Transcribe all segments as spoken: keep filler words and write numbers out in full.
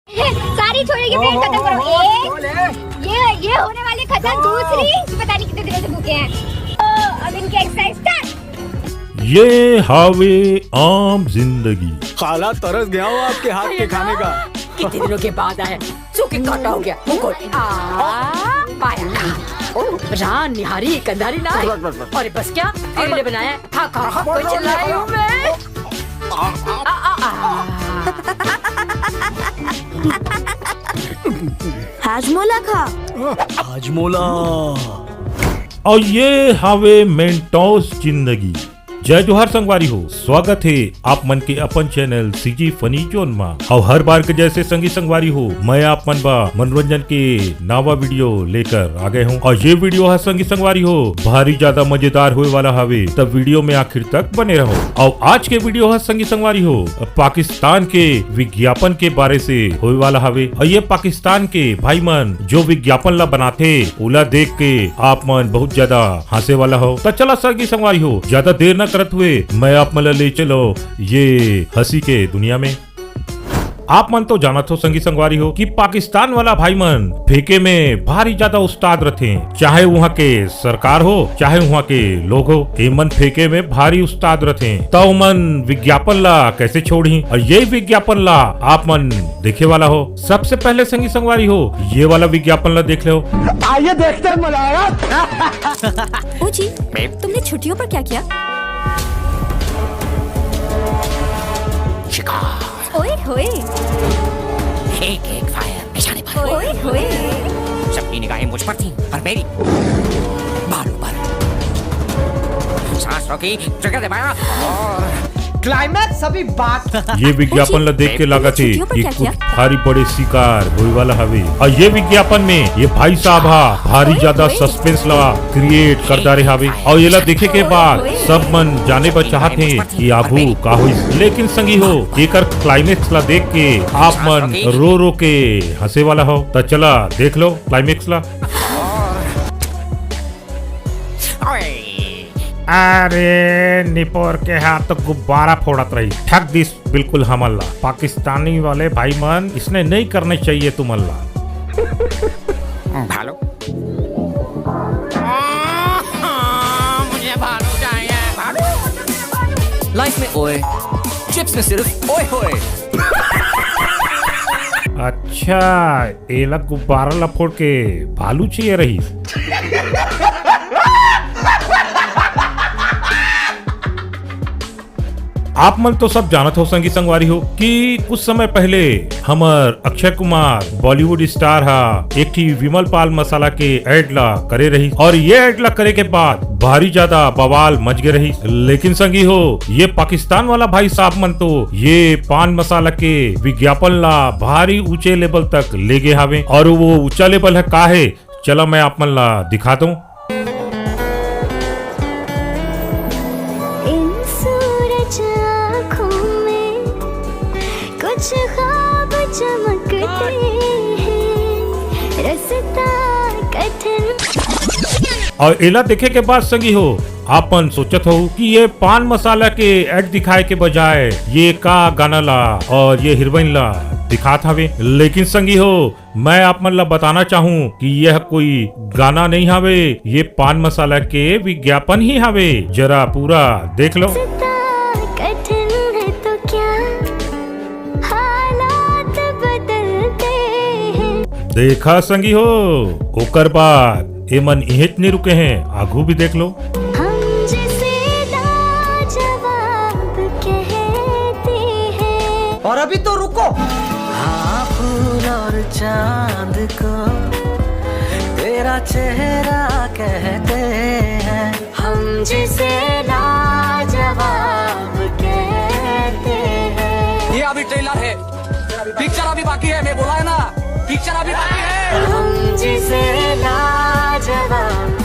सारी छोरी की प्लेट खत्म करो। एक, ये ये होने वाली खत्म। दूसरी, पता नहीं कितने दिनों से भूखे हैं। तो अब इनकी एक्सरसाइज स्टार्ट। ये हावे आम जिंदगी। खाला, तरस गया हूँ आपके हाथ के खाने का। कितने दिनों के बाद आया, सूखे कांटा हो गया मुकुट। आ, पाया। ओ, रान निहारी कंधारी ना। बस, बस, बस। अरे बस क्या, तेरे लिए बनाया है। खा खा खा, कोई चिल्लाई हूँ मैं। आ, आ, आ, आ। हाजमोला खा। हाजमोला। और ये हावे मेंटोस जिंदगी। जय जोहार संगवारी हो, स्वागत है आप मन के अपन चैनल सीजी फनी जोन मा। और हर बार के जैसे संगी संगवारी हो, मैं आप मन बा मनोरंजन के नावा वीडियो लेकर आ गए हूँ। और ये वीडियो है संगी संगवारी हो, भारी ज्यादा मजेदार होए वाला हवे, तब वीडियो में आखिर तक बने रहो। और आज के वीडियो है संगी संगवारी हो, पाकिस्तान के विज्ञापन के बारे से होए वाला हवे। और ये पाकिस्तान के भाई मन जो विज्ञापन ला बनाथे, ओला देख के आप मन बहुत ज्यादा हंसे वाला हो। त चला संगी संगवारी हो, ज्यादा देर न करत हुए मैं आप मन ला ले चलो ये हंसी के दुनिया में। आप मन तो जानत हो संगी संगवारी हो कि पाकिस्तान वाला भाई मन फेंके में भारी ज्यादा उस्ताद रथे, चाहे वहाँ के सरकार हो चाहे वहाँ के लोग हो, एमन फेंके में भारी उस्ताद रथे। त ओमन विज्ञापन ला कैसे छोड़ही, और ये विज्ञापन ला आप मन देखे वाला हो। सबसे पहले संगी संगवारी हो, ये वाला विज्ञापन ला देख लो। आइए देखते हैं मजा आएगा। ओ जी, तुमने छुट्टियों पर क्या किया? शिकार। ओए होए, एक एक फायर निशाने पर। ओए होए। सबकी निगाहें मुझ पर थीं, पर मेरी भालू पर। सांस रोकी, ट्रिगर दबाया और क्लाइमैक्स अभी बाकी। ये विज्ञापन ला देख के लागत हे कि कुछ भारी बड़े शिकार होए वाला हवे। और ये विज्ञापन में ये भाई साहब हा भारी ज्यादा सस्पेंस ला क्रिएट कर डारे हवे। और ये ला देखे के बाद सब मन जाने बर चाहत हे कि आगू का होइस। लेकिन संगी हो, एकर क्लाइमैक्स ला देख के आप मन रो रो के हंसे वाला हो। त चला देख लो क्लाइमैक्स ला। ओए, अरे निपोर के हाथ तो गुब्बारा फोड़त रही, ठग दिस बिल्कुल हमन ला। पाकिस्तानी वाले भाई मन इसने नहीं करने चाहिए तुमन ला। भालू। मुझे भालू चाहिए, भालू। लाइफ में ओए, चिप्स में सिर्फ ओए होए। अच्छा, एला गुब्बारा ला फोड़ के भालू चाहिए रही। आप मन तो सब जानत हो संगी संगवारी हो कि कुछ समय पहले हमर अक्षय कुमार बॉलीवुड स्टार हा एक ठी विमल पान मसाला के एड ला करे रही, और ये एड ला करे के बाद भारी ज्यादा बवाल मच गए रही। लेकिन संगी हो, ये पाकिस्तान वाला भाई साहब मन तो ये पान मसाला के विज्ञापन ला भारी ऊंचे लेवल तक ले गए हावे, और वो ऊंचा लेवल है का है, चला मैं आप मन ला दिखा दूं। इन सूरज आँखों में कुछ ख्वाब चमकते हैं, रास्ता कठिन। और एला देखे के बाद संगी हो, आपन सोचत हो कि ये पान मसाला के एड दिखाए के बजाय ये का गाना ला और ये हीरोइन ला दिखात हवे। लेकिन संगी हो, मैं आप मन ला बताना चाहूँ कि यह कोई गाना नहीं हवे, ये पान मसाला के विज्ञापन ही हवे। जरा पूरा देख लो। रास्ता कठिन है तो क्या हालात बदलते हैं। देखा संगी हो, ओकर बाद एमन इहेच नहीं रुके हैं, आगू भी देख लो। हम जिसे लाजवाब कहते हैं। और अभी तो रुको। हाँ, फूल और चांद को तेरा चेहरा कहते हैं। हम जिसे लाजवाब कहते हैं। ये अभी ट्रेलर है, पिक्चर अभी बाकी है। मैं बोला है ना, पिक्चर अभी बाकी है। हम जिसे लाजवाब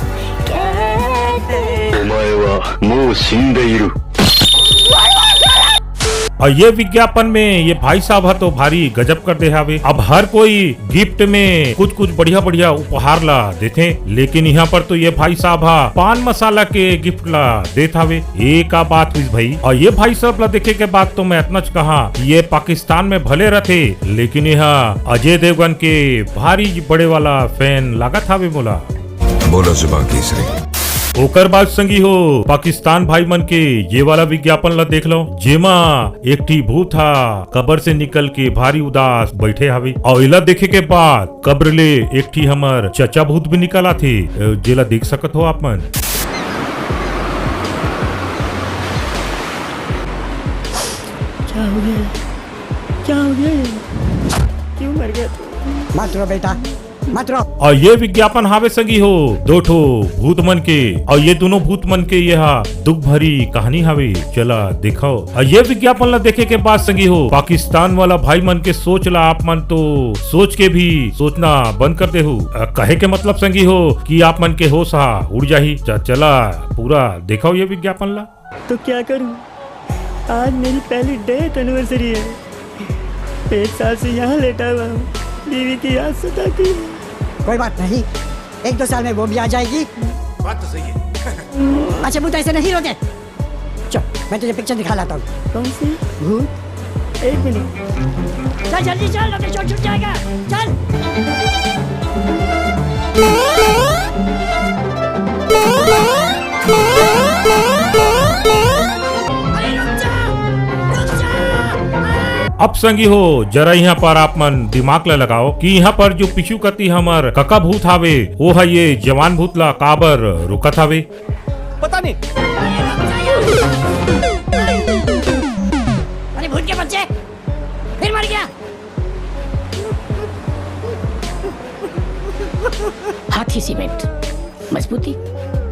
कहते हैं। お前はもう死んでいる。 और और ये विज्ञापन में ये भाई साहब ह तो भारी गजब कर दे हावे। अब हर कोई गिफ्ट में कुछ कुछ बढ़िया बढ़िया उपहार ला देथे, लेकिन यहाँ पर तो ये भाई साहब ह पान मसाला के गिफ्ट ला देत हावे। ये का बात हुई भाई? और ये भाई साहब ला देखे के बाद तो मैं इतना च कहा कि ये पाकिस्तान में भले रहते, लेकिन यह अजय देवगन के भारी बड़े वाला फैन लागत हावे मोला। बोलो जुबान केसरी। ओकर बाद संगी हो, पाकिस्तान भाई मन के ये वाला विज्ञापन ला देख लो, जेमा एक ठी भूत हा कबर से निकल के भारी उदास बैठे हावे। और इला देखे के बाद कब्र ले एक ठी हमर चचा भूत भी निकल आथे, जेला देख सकत हो आप मन। क्या हो गया? क्या हो गया? क्यों मर गया तू? मत रो बेटा, मत रो। और ये विज्ञापन हावे संगी हो दो ठो भूत मन के, और ये दोनों भूत मन के ये हा दुख भरी कहानी हावे। चला देखो, और ये विज्ञापन ला देखे के बाद संगी हो, पाकिस्तान वाला भाई मन के सोच ला आप मन तो सोच के भी सोचना बंद कर देहू। अ, कहे के मतलब संगी हो कि आप मन के होश हा उड़ जाही। च-, चला पूरा देखो ये विज्ञापन ला। तो क्या करूं, आज मेरी पहली डेथ एनिवर्सरी है। एक साल से यहाँ लेटा हुआ हूँ, बीवी की याद सताती है। कोई बात नहीं, एक दो साल में वो भी आ जाएगी। बात तो सही है। अच्छा, भूत ऐसे नहीं रोते। चल, मैं तुझे पिक्चर दिखा लाता हूँ। कौन सी? भूत। एक मिनट। चल जल्दी चल, नहीं तो शो छूट जाएगा। चल। अरे रुक जा, रुक जा। अब संगी हो, जरा यहाँ पर आप मन दिमाग ला लगाओ कि यहाँ पर जो पीछू कती हमर कका भूत हावे, वो ह ये जवान भूत ला काबर रोकत हावे? पता नहीं। अरे भूत के बच्चे, फिर मर गया। हाथी सीमेंट, मजबूती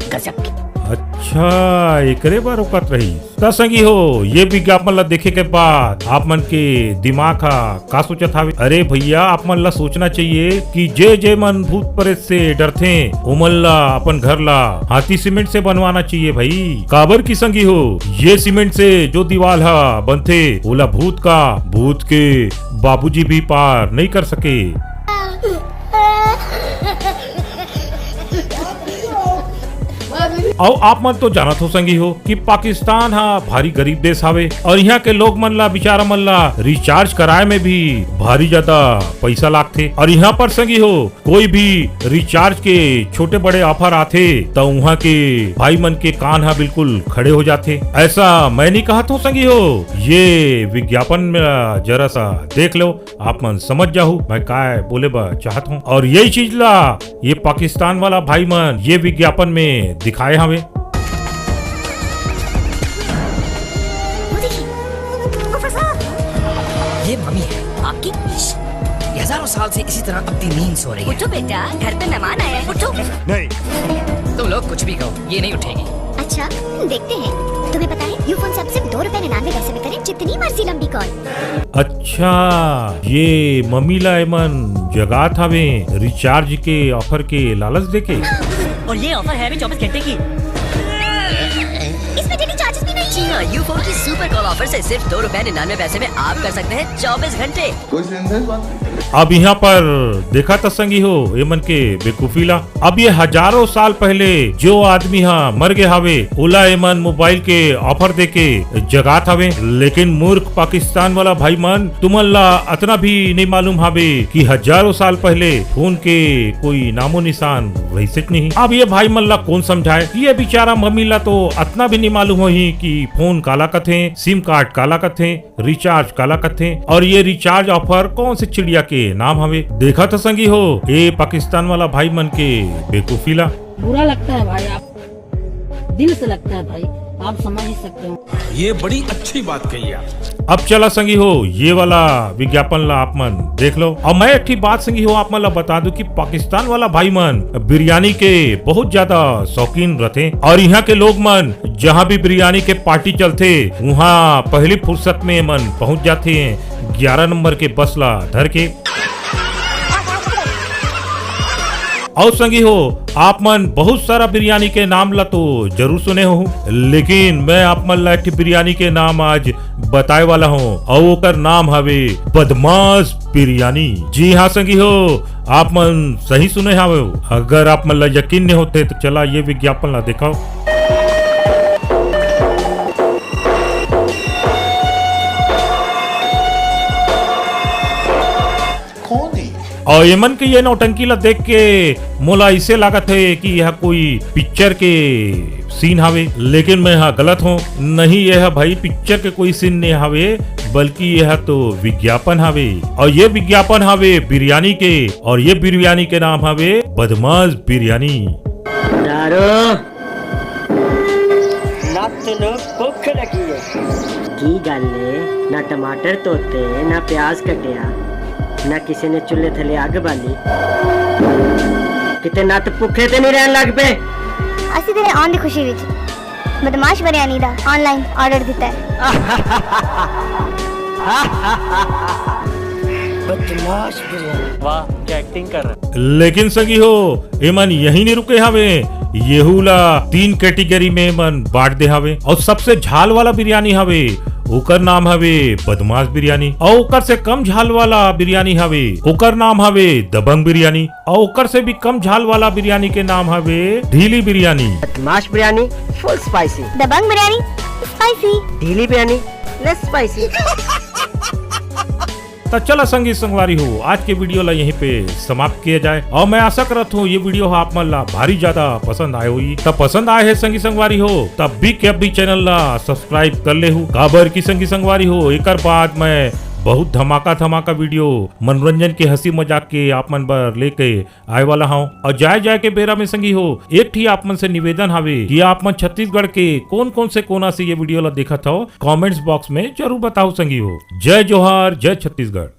गजब की। अच्छा, एकरे बर रोकत रही। त संगी हो, ये विज्ञापन ला देखे के बाद आप मन के दिमाग हा का सोचत हावे? अरे भैया, आप मन ला सोचना चाहिए कि जे जे मन भूत प्रेत से डरथे, ओमन ला अपन घर ला हाथी सीमेंट से बनवाना चाहिए भाई। काबर की संगी हो, ये सीमेंट से जो दीवाल हा बनथे, ओला भूत का, भूत के बाबूजी भी पार नहीं कर सके। अउ आप मन तो जानत हो संगी हो कि पाकिस्तान हा भारी गरीब देश हावे और यहाँ के लोग मन ला, बिचारा मन ला रिचार्ज कराए में भी भारी ज्यादा पैसा लागथे। और यहाँ पर संगी हो, कोई भी रिचार्ज के छोटे बड़े ऑफर आथे त उहाँ के भाई मन के कान हा बिल्कुल खड़े हो जाथे। ऐसा मैं नहीं कहत हो संगी हो, ये विज्ञापन में जरा सा देख लो, आप मन समझ जाहू मैं काय बोले बर चाहत हूँ। और यही चीज ला ये पाकिस्तान वाला भाई मन ये विज्ञापन में दिखाए हवे। वो देखिए, वो फंसा। ये मम्मी है आपकी। ये हजारों साल से इसी तरह अपनी नींद सो रही है। उठो बेटा, घर पे मेहमान आए हैं, उठो। नहीं। तुम लोग कुछ भी कहो, ये नहीं उठेगी। अच्छा, देखते हैं। तुम्हें पता है, यू फोन से अब सिर्फ दो रुपए निन्यानवे पैसे में करें जितनी मर्जी लंबी कॉल। अच्छा, ये मम्मी ला एमन जगात हवे रिचार्ज के ऑफर के लालच देके। और ये ऑफर है अभी चौबीस घंटे की। इसमें डेली चार्जेस भी नहीं। जी हाँ, यू फोन की सुपर कॉल ऑफर से सिर्फ दो रुपए निन्यानवे पैसे में आप कर सकते हैं चौबीस घंटे। कोई सेंस है इस बात में? अब यहाँ पर देखा त संगी हो एमन के बेवकूफी ला। अब ये हजारों साल पहले जो आदमी हा मर गए हवे, ओला एमन मोबाइल के ऑफर देके जगात हवे, लेकिन मूर्ख पाकिस्तान वाला भाई मन, तुमन ला अतना भी नहीं मालूम हवे कि हजारों साल पहले फोन के कोई नामो निशान रहिसेच नहीं। अब ये भाई मन ला कौन समझाए कि ये बेचारा मम्मी ला तो अतना भी नहीं मालूम होही कि फोन काला कथे, सिम कार्ड काला कथे, रिचार्ज काला कथे और ये रिचार्ज ऑफर कौन से चिड़िया के नाम हवे। देखा तो संगी हो, ये पाकिस्तान वाला भाई मन के बेवकूफी ला। बुरा लगता है भाई, आप दिल से लगता है भाई, आप समझ ही सकते हो। ये बड़ी अच्छी बात कही आप। अब चला संगी हो, ये वाला विज्ञापन ला आप मन देख लो। और मैं एक ठी बात संगी हो आप मन ला बता दूं कि पाकिस्तान वाला भाई मन बिरयानी के बहुत ज्यादा शौकीन रहते और यहाँ के लोग मन जहाँ भी बिरयानी के पार्टी चलथे, वहाँ पहली फुर्सत में मन पहुँच जाथे ग्यारह नंबर के बस ला धर के। और संगी हो, आप मन बहुत सारा बिरयानी के नाम ला तो जरूर सुने हो, लेकिन मैं आप मन ला एक ठी बिरयानी के नाम आज बताए वाला हूँ, अउ ओकर नाम हवे बदमाश बिरयानी। जी हाँ संगी हो, आप मन सही सुने हावे। अगर आप मन ला यकीन नहीं होते तो चला ये विज्ञापन ला देखो। अउ एमन के ये नौटंकी ला देख के मोला इसे लागत हे कि यह कोई पिक्चर के सीन हावे, लेकिन मैं हा गलत हूँ। नहीं, यह भाई पिक्चर के कोई सीन नहीं हावे, बल्कि यह तो विज्ञापन हावे। अउ ये विज्ञापन हावे बिरयानी के, अउ ये बिरयानी के नाम हावे बदमाश बिरयानी। नत्त नू भुख लगी है। की गल्ल ए, ना टमाटर धोते, ना प्याज कटिया, ना किसी ने चूल्हे थले अग बाली। किते नत्त भुखे ते नहीं रहन लग पे। ਅਸੀਂ ਤੇਰੇ ਆਉਣ ਦੀ ਖੁਸ਼ੀ ਵਿੱਚ ਬਦਮਾਸ਼ ਬਿਰਿਆਨੀ ਦਾ ਆਨਲਾਈਨ ਆਰਡਰ ਦਿੱਤਾ ਹੈ। बदमाश बिरयानी। वाह, क्या एक्टिंग कर रहे हैं। लेकिन संगी हो, एमन यही नहीं रुके हावे, येहू ला तीन कैटेगरी में एमन बांट दे हावे। अउ सबसे झाल वाला बिरयानी हावे, ओकर नाम हावे बदमाश बिरयानी। अउ ओकर से कम झाल वाला बिरयानी हावे, ओकर नाम हावे दबंग बिरयानी। अउ ओकर से भी कम झाल वाला बिरयानी के नाम हावे ढीली बिरयानी। बदमाश बिरयानी फुल स्पाइसी। दबंग बिरयानी स्पाइसी। ढीली बिरयानी लेस स्पाइसी। त चला संगी संगवारी हो, आज के वीडियो ला यहीं पे समाप्त किया जाए। अउ मैं आशा करत हूँ ये वीडियो हा आप मन ला भारी ज्यादा पसंद आए होही। त पसंद आए हे संगी संगवारी हो, तब भी के एफ बी चैनल ला सब्सक्राइब कर लेहू। काबर की संगी संगवारी हो, एकर बाद मैं बहुत धमाका धमाका वीडियो, मनोरंजन के, हंसी मजाक के आप मन बर लेके आए वाला हूँ। अउ जाए जाए के बेरा में संगी हो, एक ठी आप मन से निवेदन हावे कि आप मन छत्तीसगढ़ के कौन कौन से कोना से ये वीडियो ला देखत हव, कमेंट्स बॉक्स में जरूर बताओ संगी हो। जय जोहार, जय छत्तीसगढ़।